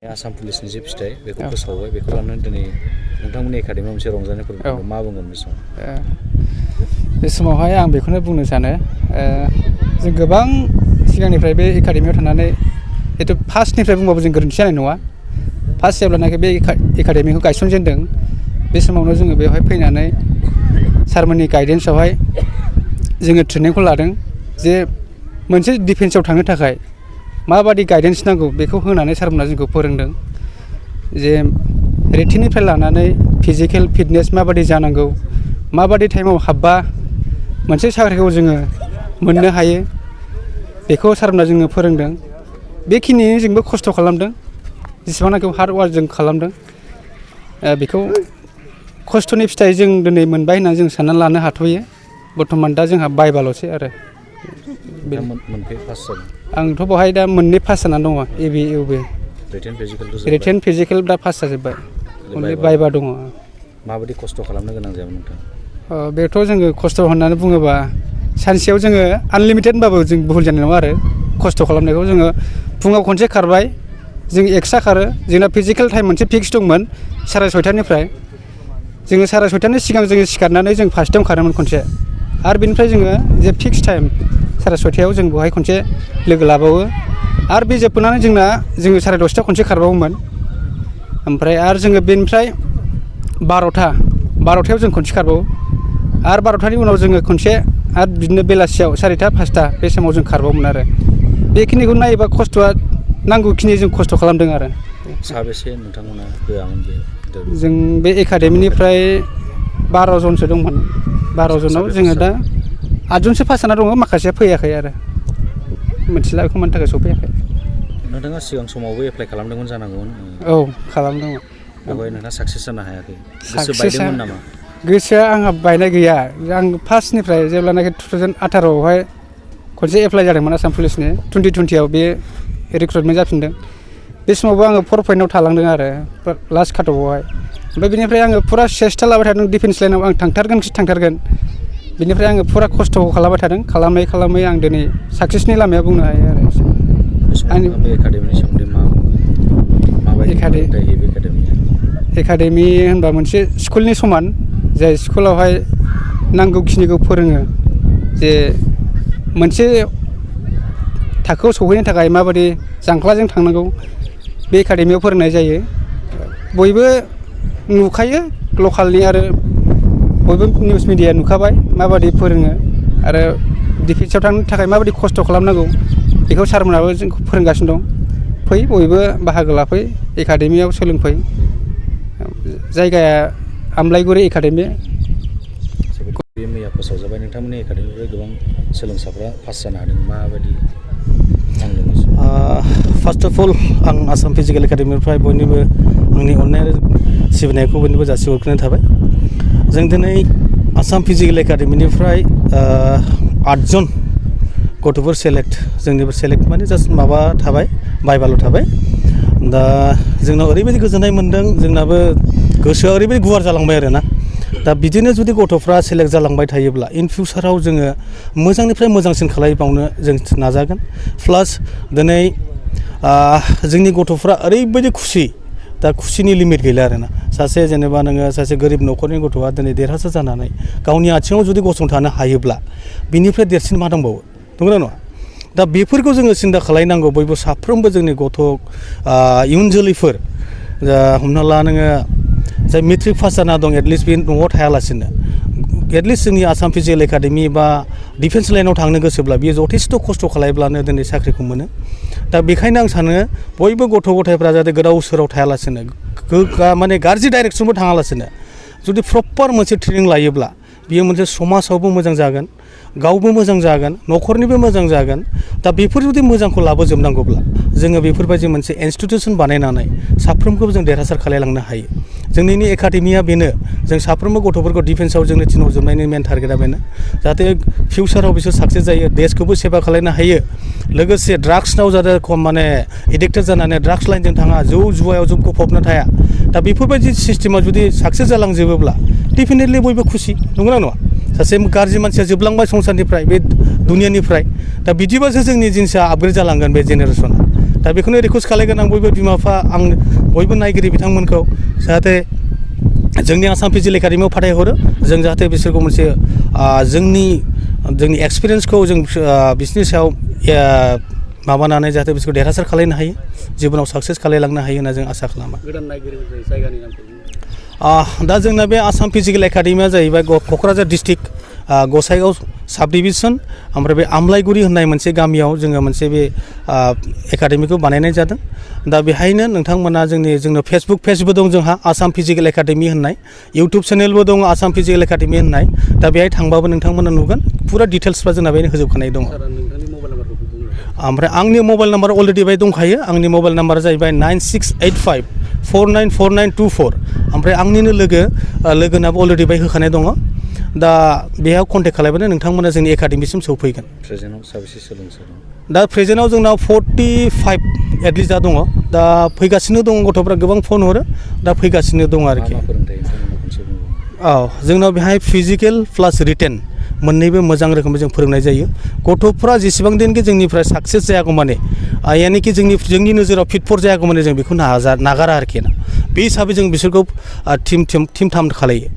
आसाम पुलिसनि जे फिथाइ बेखौ फोसावबाय बेखौ लानानै दिनै नोंथांमोननि एकाडेमियाव मोनसे रंजानाय फोरबो मा बुंगोन बे समाव? बे समावहाय आं बेखौनो बुंनो सानो जों गोबां सिगांनिफ्राय बे एकाडेमियाव थानानै जितु फार्स्टनिफ्राय बुंबाबो जों गोरोन्थि जानाय नङा। फार्स्ट जेब्लानाखि बे एकाडेमिखौ गायसनजेनदों बे समावनो जोङो बेवहाय फैनानै सारमोननि गाइडेन्सआवहाय जोङो ट्रेनिंखौ लादों जे मोनसे डिफेन्सआव थांनो थाखाय माबादि गाइडेन्स नांगौ बेखौ होनानै सारमोनहा जोंखौ फोरोंदों जे रिटेननिफ्राय लानानै फिजिकेल फिटनेस माबादि जानांगौ माबादि टाइमाव हाबबा मोनसे साख्रिखौ जोङो मोननो हायो बेखौ सारमोनहा जोंनो फोरोंदों। बेखिनियैनो जोंबो खस्थ' खालामदों जेसेबांनाखि हार्ड वार्क जों खालामदों बेखौ खस्थ'नि फिथाइ जों दिनै मोनबाय होननानै जों साननानै लानो हाथ'यो। बर्थमान दा जोंहा बायबाल'सै आरो आंथ' बेवहाय दा मोननै पास जानानै दङ AB UB रिटेन फिजिकेल दा पास जाजोब्बाय अनलि बायबा दङ। माबायदि खस्थ' खालामनो गोनां जायामोन नोंथां? बेथ' जोङो खस्थ' होननानै बुङोबा सानसेयाव जोङो आनलिमिटेड होनबाबो जों भुल जानाय नङा आरो खस्थ' खालामनायखौ जोङो फुङाव खनसे खारबाय जों एक्सट्रा खारो जोंना फिजिकेल टाइम मोनसे फिक्स दंमोन 6:30निफ्राय जोङो 6:30नि सिगां जोङो सिखारनानै जों फार्स्टआव खारोमोन खनसे आरो बेनिफ्राय जोङो जे फिक्स टाइम 6:30आव जों बेवहाय खनसे लोगो लाबावो आरो बे जोबनानै जोङो 10:30 खनसे खारबावोमोन ओमफ्राय आरो जोङो बेनिफ्राय 12:00आव जों खनसे खारबावो आरो 12:00नि उनाव जोङो खनसे आरो बिदिनो बेलासियाव 4:00 5:00 बे समाव जों खारबावोमोन आरो बेखिनिखौ नायोबा खस्थ'आ नांगौखिनि जों खस्थ' खालामदों आरो। साबेसे नोंथांमोना होआमोन बे? जों बे एकाडेमिनिफ्राय 12 जनसो दंमोन। 12 जनाव जोङो दा 8 जनसो पास जाना दङ माखासेया फैयाखै आरो मोनथिला बेखौ मानि थाखाय सफैयाखै। नोंथाङा सिगां समावबो एप्लाइ खालामदोंमोन जानांगौमोन? औ खालामदोंमोन। बेवहाय नोंथाङा साक्सेस जानो हायाखै? गोसो बायदोंमोन नामा? गोसोआ आंहा बायनाय गैया। आं फार्स्टनिफ्राय जेब्लानाखि 2018आवहाय खनसे एप्लाइ जादोंमोन आसाम पुलिसनि 2020आव बे रिक्रुटमेन्ट जाफिनदों बे समावबो आङो 4 पइन्टआव थालांदों आरो लास्ट काटअफआवहाय ओमफ्राय बेनिफ्राय आङो फुरा सेस्था लाबाय थादों डिफेन्स लाइनाव आं थांथारगोन बेनिफ्राय आङो फुरा खस्थ' खालामबाय थादों खालामै आं दिनै साक्सेसनि लामायाव बुंनो हायो आरो। आंनि बे एकाडेमिनि सोमोन्दै माबायदि एकाडेमि होनबा मोनसे स्कुलनि समान जाय स्कुलावहाय नांगौखिनिखौ फोरोङो जे मोनसे थाखोआव सौहैनो थाखाय माबायदि जांख्लाजों थांनांगौ बे एकाडेमियाव फोरोंनाय जायो। बयबो नुखायो लकेलनि आरो बयबो निउस मिडिया नुखाबाय माबायदि फोरोङो आरो डिफेन्सआव थांनो थाखाय माबायदि खस्थ' खालामनांगौ बेखौ सारमोनाबो जोंखौ फोरोंगासिनो दं। फै बयबो बाहागो लाफै एकाडेमियाव सोलोंफै। जायगाया आमलायगुरि एकाडेमि। बे मैया फोसावजाबाय नोंथांमोननि एकाडेमिनिफ्राय गोबां सोलोंसाफ्रा पास जानो हादों माबायदि नांदों? फार्स्ट अफ अल आं आसाम फिजिकेल एकाडेमिनिफ्राय बयनिबो आंनि अननाय आरो सिबिनायखौ बयनिबो जासिहरग्रोनाय थाबाय। जों दिनै आसाम फिजिकेल एकाडेमिनिफ्राय 8 जन गथ'फोर जोंनिबो सेलेक्ट माने जास्ट माबा थाबाय बायबाल' थाबाय। दा जोंनाव ओरैबायदि गोजोननाय मोन्दों जोंनाबो गोसोआ ओरैबायदि गुवार जालांबाय आरोना। दा बिदिनो जुदि गथ'फ्रा सेलेक्ट जालांबाय थायोब्ला इन फिउचाराव जोङो मोजांनिफ्राय मोजांसिन खालामबावनो जों नाजागोन। प्लास दिनै जोंनि गथ'फ्रा ओरैबायदि खुसि दा खुसिनि लिमिट गैला आरोना। जेनेबा नोङो सासे गोरिब न'खरनि गथ'आ दिनै देरहासार जानानै गावनि आथिङाव जुदि गसंथानो हायोब्ला बिनिफ्राय देरसिन मा दंबावो नंगौना नङा? दा बेफोरखौ जोङो सिन्था खालामनांगौ बयबो साफ्रोमबो जोंनि गथ' इयुन जोलैफोर हमना ला नोङो जाय मेट्रिक पास जाना दं एटलिस्ट बे न'आव थायालासिनो एटलिस्ट जोंनि आसाम फिजिकेल एकाडेमि बा डिफेन्स लाइनाव थांनो गोसोब्ला बियो जथेस्थ' खस्थ' खालामब्लानो दिनै साख्रिखौ मोनो। दा बेखायनो आं सानो बयबो गथ' गथायफ्रा जाहाथे गोदाव सोराव थायालासिनो माने गाज्रि डाइरेक्सनबो थाङालासिनो जुदि प्रपार मोनसे ट्रेनिं लायोब्ला बियो मोनसे समाजावबो मोजां जागोन गावबो मोजां जागोन न'खरनिबो मोजां जागोन। दा बेफोर जुदि मोजांखौ लाबोजोबनांगौब्ला जोङो बेफोरबायदि मोनसे इन्सटिटिउसन बानायनानै साफ्रोमखौबो जों देरहासार खालामलांनो हायो। जोंनि एकाडेमिया बेनो जों साफ्रोमबो गथ'फोरखौ डिफेन्सआव जोंनो थिनहरजोबनायनि मेन टारगेटआ बेनो जाहाथे फिउचाराव बिसोर साक्सेस जायो देशखौबो सेवा खालामनो हायो लोगोसे ड्राग्सनाव जाहाथे खम माने एडिक्टेड जानानै ड्राग्स लाइनजों थाङा जौ जुवायाव जों गफबना थाया। दा बेफोरबायदि सिस्टेमा जुदि साक्सेस जालांजोबोब्ला डेफिनेटलि बयबो खुसि नंगौना नङा? सासे गाज्रि मानसिया जोबलांबाय संसारनिफ्राय बे दुनियानिफ्राय दा बिदिबासो जोंनि जिनिसा आपग्रेड जालांगोन बे जेनेरेसना। दा बेखौनो रिकुवेस्ट खालामगोन आं बयबो बिमा बिफा आं बयबो नायगिरि बिथांमोनखौ जाहाथे जोंनि आसाम फिजिकेल एकाडेमियाव फाथायहरो जों जाहाथे बिसोरखौ मोनसे जोंनि एक्सपिरियेन्सखौ जों बिसोरनि सायाव माबानानै जाहाथे बिसोरखौ देरहासार खालामनो हायो जिबनाव साक्सेस खालामलांनो हायो होनना जों आसा खालामो गोदान नायगिरिफोरनि जायगानि नामखौ दा जोंना बे आसाम फिजिकेल एकाडेमिया जाहैबाय क'क्राझार डिस्ट्रिक्ट गसाइगाव साब डिभिजन ओमफ्राय बे आमलाइगुरि होननाय मोनसे गामियाव जोङो मोनसे बे एकाडेमिखौ बानायनाय जादों दा बेहायनो नोंथांमोना जोंनो फेसबुक पेजबो दं जोंहा आसाम फिजिकेल एकाडेमि होननाय इउटुब चेनेलबो दं आसाम फिजिकेल एकाडेमि होननाय दा बेहाय थांबाबो नोंथांमोना नुगोन फुरा डिटेल्सफ्रा जोंना बेहायनो होजोबखानाय दङ ओमफ्राय आंनि मबाइल नाम्बार अलरेडि बेहाय दंखायो आंनि मबाइल नाम्बारा जाहैबाय 9685494924 ओमफ्राय आंनिनो लोगोनाबो अलरेडि बेहाय होखानाय दङ दा बेयाव कन्टेक्ट खालामबानो नोंथांमोना जोंनि एकाडेमिसिम सौफैगोन प्रेजेन्टआव साबेसे सोलोंसा दं दा प्रेजेन्टआव जोंनाव 45 एटलिस्ट दा दङ दा फैगासिनो दङ गथ'फ्रा गोबां फन हरो दा फैगासिनो दङ आरोखि मा फोरोंथाय नोंथांमोना खनसे बुंबाव औ जोंनाव बेहाय फिजिकेल प्लास रिटेन मोननैबो मोजां रोखोमै जों फोरोंनाय जायो गथ'फ्रा जेसेबां दिनखि जोंनिफ्राय साक्सेस जायागौ माने यानिखि जोंनि नोजोराव फिट जायागौ माने जों बेखौ नागारा आरोखि ना बे हिसाबै जों बिसोरखौ टिम थाम खालायो